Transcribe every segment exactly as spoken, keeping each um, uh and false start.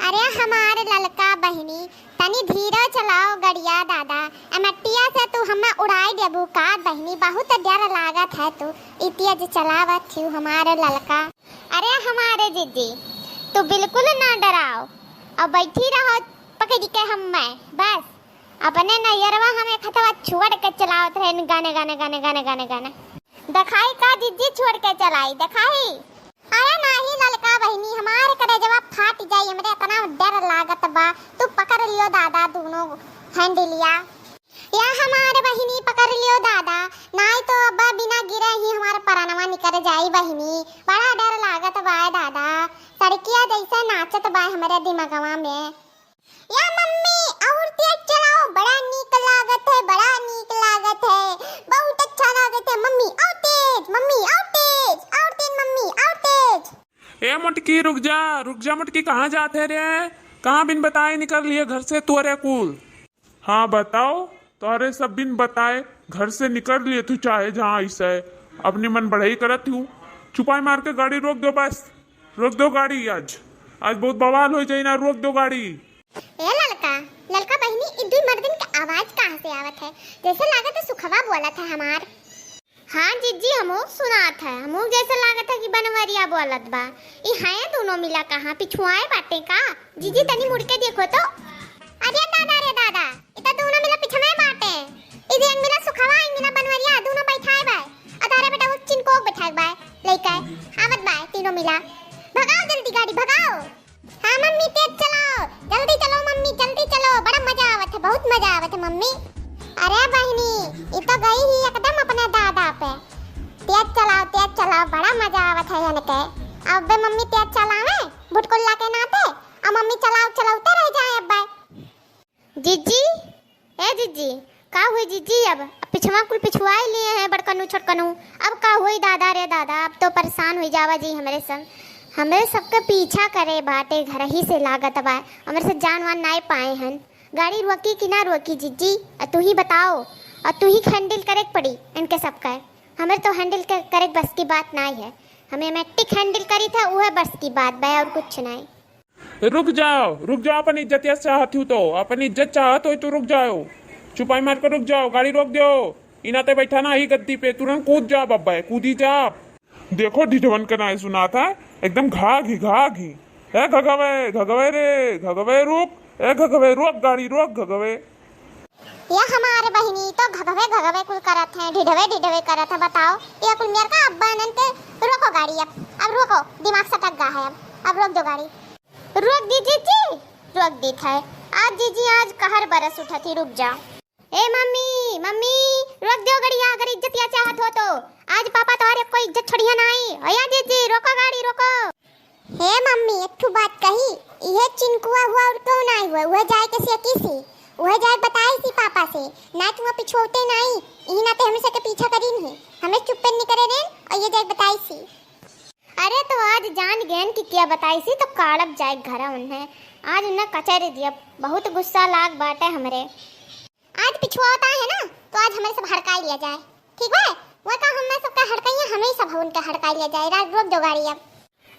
अरे हमार ललका बहिनी, तनी धीरे चलाओ गड़िया दादा। एमटिया से तू हमें उड़ाई देबू का बहिनी? बहुत डर लागत है तू, ई तेज चलावत थी हमार ललका। अरे हमारे जीजी, तू बिल्कुल ना डराओ और बैठी रहो पकड़ के हमें। बस अपने नैयरवा हमें खतवा छोड़ के चलावत रहे गाने, गाने, गाने, गाने, गाने, गाने। देखाई का जीजी छोड़ के चलाई, देखाई? अरे नाही ललका बहिनी, हमार करेजवा फाट जाई, हमरे इतना डर लागत बा। तू पकड़ लियो दादा दोनों हैंडलिया। या हमार बहिनी पकड़ लियो दादा, नाही तो अब बिना गिरे ही हमार परानवा निकल जाई बहिनी। बड़ा डर लागत बा दादा, सड़किया जैसे नाचत बा हमरे दिमगवा में। या मम्मी, और तेज चलाओ, बड़ा नीक लागत है, बड़ा नीक लागत है, बहुत अच्छा लागत है मम्मी, और तेज मम्मी, और तेज, और तेज मम्मी, और तेज। ए मोटकी, रुक जा, रुक जा मोटकी, कहाँ जात है रे? कहाँ बिन बताए निकल लिए घर से तू रे कुल? हाँ बताओ, तोहरे सब बिन बताए घर से निकल लिए तू, चाहे जहाँ ऐसे अपनी मन बढ़ाई करत हूँ। चुपाई मार के गाड़ी रोक दो बस। रोक दो गाड़ी आज, आज बहुत बवाल हो जाई ना, रोक दो गाड़ी। ए ललका, ललका बहिनी, ई दुई मर्दन के आवाज कहाँ से आवत है? जैसे लागत है सुखवा बोलत है हमार। हाँ जीजी, हमहू सुनात है, हमहू जैसे लागत है कि बनवरिया बोलत बा। ई है दोनों मिला कहाँ पिछुआए बाटे का? जीजी तनी मुड़ के देखो तो। अरे दादा रे दादा, ई तो दोनों मिला पिछुआए बाटे। ई जे एक मिला सुखवा, एक मिला बनवरिया, दोनों बैठाए बा। अदारे बेटा वो चिनको बैठाए बा। लइका आवत बा तीनों मिला। भगाओ जल्दी गाड़ी, भगाओ। हाँ मम्मी, तेज चलाओ, जल्दी चलो मम्मी, जल्दी चलो, बड़ा मजा आवत है, बहुत मजा आवत है मम्मी। अरे बहिनी, ई तो गई ही एकदम अपने दादा पे। तेज चलाओ, तेज चलाओ, बड़ा मजा आवत है इनके। अब बे मम्मी तेज चलावे, भुटकुल्ला के नाते, अब मम्मी चलाओ, चलाते रह जाए अब बे। जीजी, ए जीजी, का हुई जीजी? अब, अब पिछवा कुल पिछुआई लिए हैं बड़कनू छोटकनू। अब का हुई दादा रे दादा, अब तो परेशान हुई जावा जी हमरे सब। हमरे सबके पीछा करे बाटे घर ही से लागत बा, हमरे से जान वान नाय पाए हन। गाड़ी रोकी कि ना रोकी जीजी? आ तू ही बताओ, और तू ही हैंडल करे के पड़ी इनके सबके। हमरे तो हैंडल के, करे के बस की बात नाय है, हमें मैट्रिक हैंडल करी था, वह बस की बात बा और कुछ नाय। रुक जाओ, रुक जाओ, अपन इज्जतिया चाहत हो तो, अपन इज्जत चाहत हो तो रुक जाओ, चुपाई मार के रुक जाओ, गाड़ी रोक दो। इनाते बैठा ना ही गद्दी पे, तुरंत कूद जा बब्बा, कूदी जा। देखो ढिढवन के नाय सुनात है, एकदम घाघी घाघी। ए घगवे, घगवे रे, घगवे रुक, ए घगवे रोक, गाड़ी रोक घगवे। या हमार बहिनी तो घगवे घगवे कुल करत हैं, ढिढवे ढिढवे करत हैं। बताओ, ये कुल मेर का अब्बा नन के रोको गाड़ी अब, अब रोको, दिमाग सटक गा है अब, अब रोक दो गाड़ी। रोक दी जीजी, रोक दी थे। आज जीजी आज कहर बरस उठत ही, रुक जा। ए मम्मी, मम्मी, रोक दो गड़िया, अगर इज्जतिया चाहत हो तो। आज पापा तोहरे कोई इज्जत छोड़िया नाई। ओ या जीजी, रोको गाड़ी, रोको। हे मम्मी, एक ठो बात कही, इहे चिनकुआ हुआ और क्यों ना हुआ, वह जाए के सेकी सी, वह जाए बताई सी पापा से, ना कि वह पिछुआते नाई, इही नाते हमेशा के पीछा करी नहीं, हमें चुप्पे निकरे रेन और ये जाए बताई सी। अरे तो आज जान गयन कि क्या बताई सी तो काड़ब जाए घर उन्हें, आज उन्हें कचहरी दिया, बहुत गुस्सा लाग बाटे हमरे। आज पिछुआता है ना, तो आज हमें सब हड़काई लिया जाए, ठीक बा? वह का हमें सबका हड़काइए, हमें सब उनका हड़काई लिया जाए। राज रोक दो गाड़ी अब।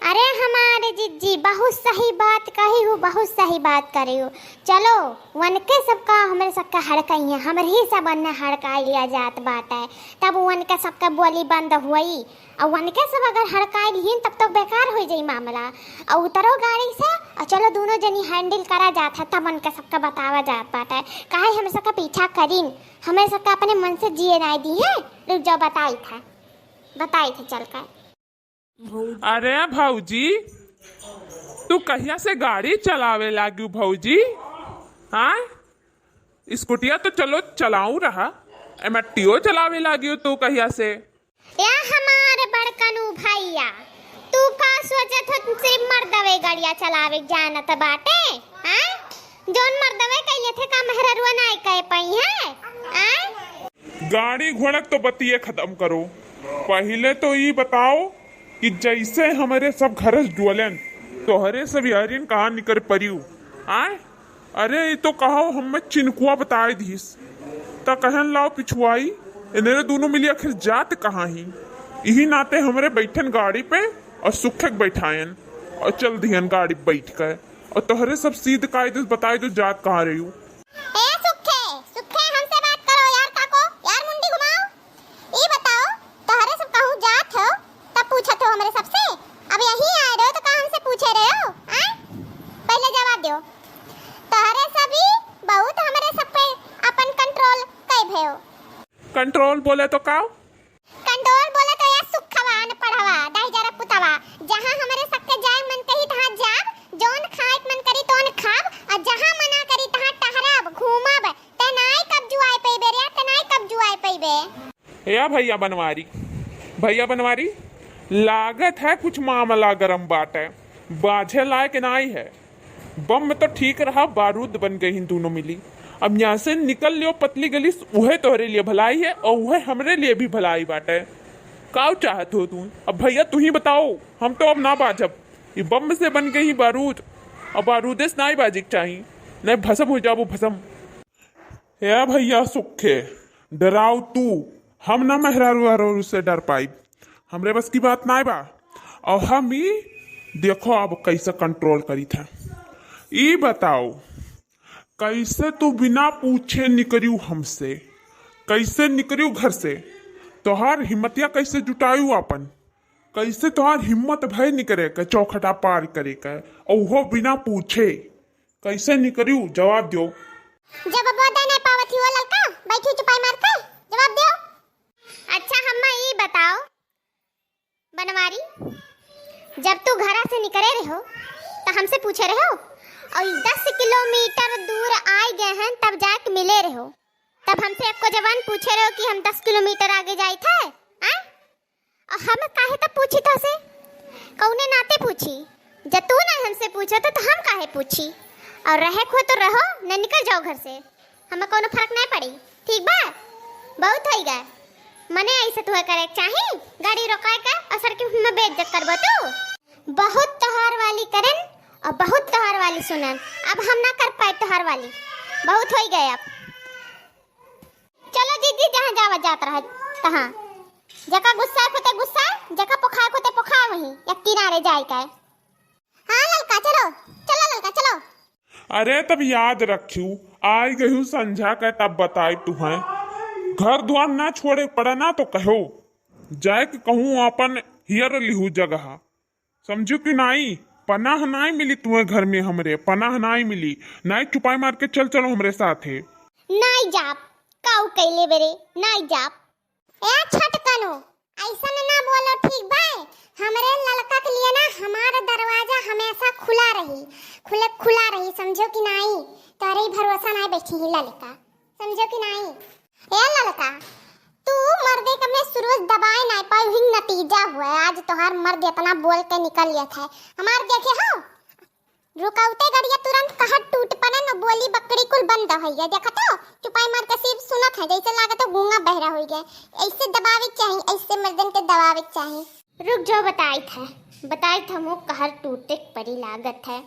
अरे हमारे जिज्जी, बहुत सही बात कही हूँ, बहुत सही बात करी हूँ। चलो, वनके सबका, हमरे सबका हड़काइए, हमरे ही सब अन्य हड़काई लिया जात बात है, तब वनके सबका बोली बंद हुई। और वनके सब अगर हड़काई लिहिन तब तो बेकार हो जाई मामला। और उतरो गाड़ी से और चलो दोनों जनी हैंडल करा जात है, तब उनके सबका बतावा जात बाटे। काहे हम सबका पीछा करीन, हमें सबका अपने मन से जिए नाई दी है। रुक जाओ, बताई था, बताई था चल कर। अरे भौजी, तू कहिया से गाड़ी चलावे लागी भौजी? हाँ, स्कूटिया तो चलो चलाऊ रहा, एमटियो चलावे लागी तू कहिया से? या हमार बड़कनू भैया, तू का सोचत हो सिर्फ मर्दवे गड़िया चलावे जानत बाटे? हैं? जौन मर्दवे कैले थे का मेहररुआ नाय कह पाई है? हैं? गाड़ी घोड़क तो बतिये खत्म करो, पहिले तो ई बताओ कि जैसे हमरे सब घर से डोलन, तोहरे सब यारिन कहाँ निकर परियो? आय? अरे, ई तो कहो हमें चिनकुआ बताए दिस। त कहन लाओ पिछुआई, इनरे दोनों मिली आखिर जात कहाँ ही? इही नाते हमरे बैठन गाड़ी पे और सुखे के बैठायन और चल दिहन गाड़ी बैठ के। और तोहरे सब सीध कायदे से बताई दो, जात कहाँ रही हूँ। ए सुखे, सुखे, हमसे बात करो यार, काको, यार मुंडी घुमाओ। ई बताओ, तोहरे सब कहूँ जात हो, तब पूछत हो हमरे सबसे? अब यहीं आए रहो तो का हमसे पूछे रहे हो? आय? पहले जवाब दो। तोहरे सब ही बहुत हमरे सब पे अपन कंट्रोल कई भयो। कंट्रोल बोले तो का? कंट्रोल बोले तो या सुखवा, अनपढ़वा, दहिजरा पुतवा। जहाँ हमरे सबके जाए मन कही तहाँ जाब, जौन खाए मन करी तौन खाब, और जहाँ मना करी तहाँ टहरब, घूमब। ते नाई कब जुआए पइबे रे, ते नाई कब जुआए पइबे। या भैया बनवारी, भैया बनवारी, लागत है कुछ मामला गरम बाटे, बाझे लायक नाई है। बम में तो ठीक रहा, बारूद बन गई दोनों मिली। अब यहाँ से निकल लियो पतली गली से, उहे तोहरे लिए भलाई है और उहे हमरे लिए भी भलाई बाटे। काउ चाहत हो तू? अब भैया तू ही बताओ, हम तो अब ना बाझब। ये बम से बन गई बारूद, अब बारूदे से नाई बाजे के चाही, नहीं भसम हो जाबो भसम। ए भैया सुखे, डराओ तू, हम ना मेहरारू वहरारू से डर पाइब, हमरे बस की बात नाय बा। और हम ई देखो अब कैसे कंट्रोल करी था। ई बताओ, कैसे तू बिना पूछे निकरियो हमसे, कैसे निकरियो घर से? तोहार हिम्मतिया कैसे जुटायू आपन? कैसे तोहार हिम्मत भय निकरे के चौखटा पार करे के, और वो बिना पूछे? कैसे निकरियो? जवाब दियो। जब अब दे नहीं पावत ही वो ललका, बैठी चुपाई मार के, जवाब दियो। अच्छा, हम्मा ई बताओ बनवारी, जब तू घरा से निकरे रहो तो हमसे पूछे रहो, और दस किलोमीटर दूर आए गए हैं तब जाके मिले रहो, तब हमसे एको जबान पूछे रहो कि हम दस किलोमीटर आगे जाइत है? आय? और हम काहे तब पूछी तोसे? कौने नाते पूछी? जब तू ना हमसे पूछो तो, तो हम काहे पूछी? और रहे खो तो रहो, न निकल जाओ घर से, हमें कौनो फर्क नहीं पड़ी। ठीक बा, बहुत होई गए। मने ऐसे तुहे करे के चाही, गाड़ी रोकाए के और सड़क में बेइज्जत करबो तू। बहुत तोहार वाली करन और बहुत तोहार वाली सुनन, अब हम ना कर पाए तोहार वाली, बहुत होई गए अब। चलो जीजी, जहाँ जावा जात रहा तहाँ। जका गुस्सा खुते गुस्सा, जका पोखा खुते पोखा, वहीं एक किनारे जाए का। हाँ ललका, चलो, चलो ललका, चलो। अरे तब याद रखियो, आई गयू संझा के तब बताई तुहैं। घर द्वार ना छोड़े पड़े ना तो कहो, जाए के कहूँ आपन हियर लिहू जगह। समझू कि नाई? पनाह नाई मिली तुहैं घर में हमरे, पनाह नाई मिली। नाई चुपाई मार के चल चलो हमरे साथे। नाई जाब, काऊ कैले बेरे, नाई जाब। ए छटकनो, ऐसन ना बोलो, ठीक बा? हमरे ललका के लिए ना हमार दरवाजा हमेशा खुला रही, खुले, खुला रही, समझो कि नाई? तोरे ही भरोसा नाई बैठी ही ललका, समझो कि नाई? ए ललका, तू मर्दे के में सुरुज दबाए नाई पाई, वही नतीजा हुआ है। आज तोहार मर्द इतना बोल के निकल लिया था, हमार देखे हो? रुकौते गड़िया तुरंत कहर टूट पड़े न, बोली बकरी कुल बंद होइया। देखा तो चुपाई मार के सिर्फ सुनत है, जैसे लागत है गूंगा बहरा होई गए। ऐसे दबावे के चाही, ऐसे मर्दन के दबावे के चाही। रुक जाओ, बताई था, बताई था, मुँह कहर टूटे के परी लागत है।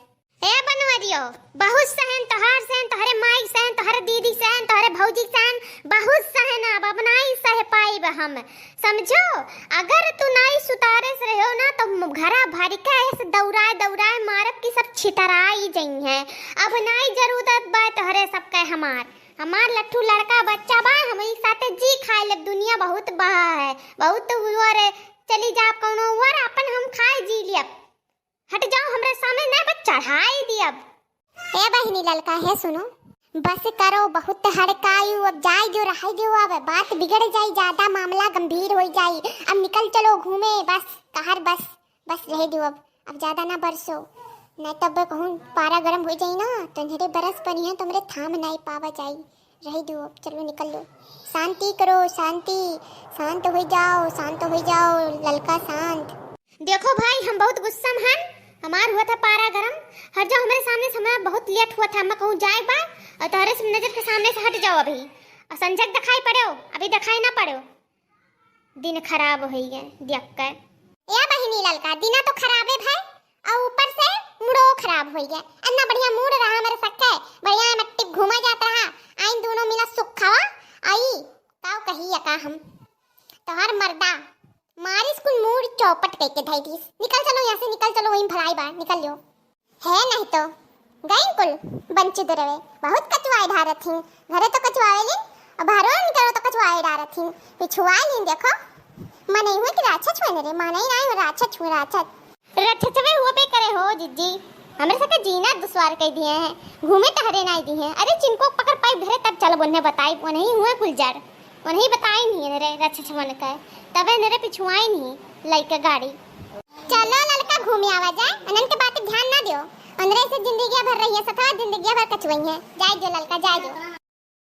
ए बनवरियो, बहुत सहन तोहार सहन, तोहरे माई सहन, तोहरे दीदी सहन, तोहरे भौजी सहन, बहुत सहन, अब, अब नाई सह पाइब हम। समझो, अगर तू नाई सुतारे से रहो ना, तो घरा भर के ऐसे दौड़ाए दौड़ाए मारब कि सब छितराई जइहें। अब नाई जरूरत बा तोहरे सबके हमार। हमार लट्ठू लड़का बच्चा बा, हमरी साथे जी खाए लेब। दुनिया बहुत बड़ा है, बहुत हुआ रे, चली जाब कौनो हुआ रे, अपन हम खाए जी लियब। हट जाओ हमरे सामने, नहीं बस चढ़ाई दियब। ए बहिनी ललका, हे सुनो, बस करो, बहुत हड़कायू, अब जाए दो, रहाई दो, अब बात बिगड़ जाई, ज्यादा मामला गंभीर हो जाई। अब निकल चलो घूमे, बस कहर, बस, बस रहे दो अब, अब ज्यादा ना बरसो, नहीं तब कहूँ पारा गरम हो जाई ना, तो इन्हें बरस पड़ी है, तुमरे थाम नहीं पावा जाई। रही दो अब, चलो निकल लो। शांति करो, शांति, शांत हो जाओ, शांत हो जाओ, ललका शांत। देखो भाई, हम बहुत गुस्सा में हन, हमार हुआ था पारा गरम। हट जाओ हमारे सामने से, हमारा बहुत लेट हुआ था, मैं कहूँ जाए बा, और तोहरे से नजर के सामने से हट जाओ अभी। और संजय दिखाई पड़ो, अभी दिखाई ना पड़ो। दिन खराब होई गए देख के। या बहिनी ललका, दिना तो खराबे भय, और ऊपर से मूडो खराब होई गए। इतना बढ़िया मूड रहा मेरे सखे, बढ़िया मट्टी घूमा जात रहा, आइन दोनों मिला सुख खावा। आई काव कही या का हम, तोहर मर्दा मारिस कुल मूड चौपट कई के धई दीस। निकल चलो यहाँ से, निकल चलो, वहीं भलाई बा, निकल लो। है नहीं तो बंची दुरवे, बहुत कचवाई ढारत ही। घरे तो कचवावे लीन, अब बाहरो निकरो तो कचवाई ढारत ही। पिछुआई लीन देखो, मनई हुए कि राक्षस हुए रे, मनई नाई हुए, राक्षस हुए, राक्षस। राक्षसवे हुए पे करे हो जिज्जी, हमरे सबके जीना दुश्वार कइ दिहे हैं, घूमे टहरे नाई दिहे हैं। अरे चिनको पकड़ पाइप धरे तब चल बोलने बताई, वो नहीं हुए कुल जड़, वो नहीं बताई नहीं रे राक्षस मन का, तबे नरे पिछुआई नहीं लइके गाड़ी। चलो ललका घूमे आवा जाए, अनन के बात ध्यान ना दियो, अंदरे से जिंदगिया भर रही है, सतवा जिंदगिया भर कचुआई है। जाए जो ललका, जाए जो।